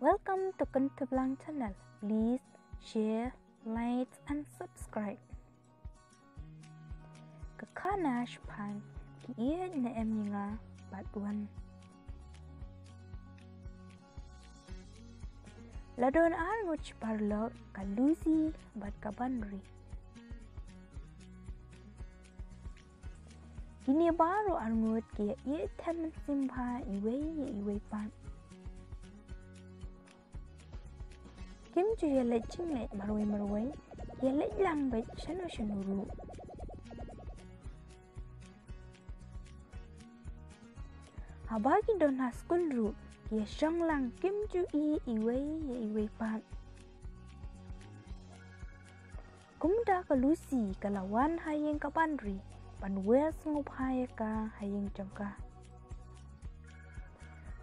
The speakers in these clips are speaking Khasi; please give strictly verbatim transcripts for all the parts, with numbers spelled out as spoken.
Welcome to Kynthublang channel. Please share, like and subscribe. Ka khana shaphang ki ïeit ne em ïa nga part one. La don ar ngut shi paralok, ka Lucy bad ka Banri. Kine baroh ar ngut ki ïa ïeit them mynsiem bha iwei ïa iwei pat. Kim ju ïa leit jingleit marwei marwei, ïa leit lang beit shano shano ruh. Haba ki don ha skul ruh, ki ïa shong lang, kim ju i iwei ïa iwei pat. Kumta ka Lucy ka la wan ha ïing ka Banri, ban wer sngewbha ïa ka ha ïing jong ka,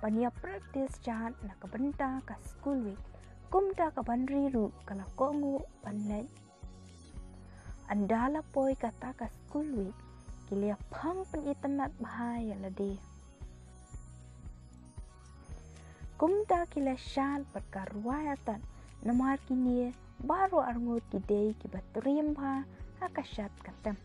ban ïa practice shad na ka bynta ka school week. Kumta ka Banri ruh ka la kohnguh ban leit. Ynda la poi kata ka school week, ki la ïa phong pynitynnad bha ïa lade. Kumta ki la shad bad ka rwai artat, namar kine baroh ar ngut ki dei kiba triem bha ha ka shad ka tem.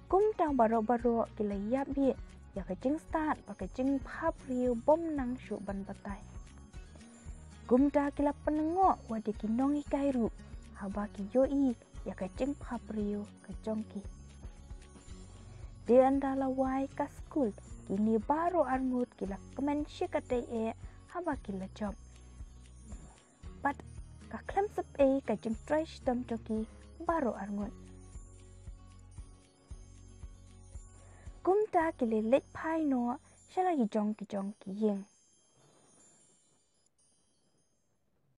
Kumta baroh baroh ki la ïap ïa ka jingstad bad ka jingphabriew bym nang shuh ban batai. Kumta ki la pynngop wat ïa ki nonghikai ruh, haba ki ïohi ïa ka jingphabriew ka jong ki. Te ynda la wai ka skul, kine baroh ar ngut ki la kmen shikatdei eh haba ki la jop. Bad ka khlem sep ei ka jingtrei shitom jong ki baroh ar ngut. Kumta ki la leit phai noh sha la ki jong ki jong ki ïing.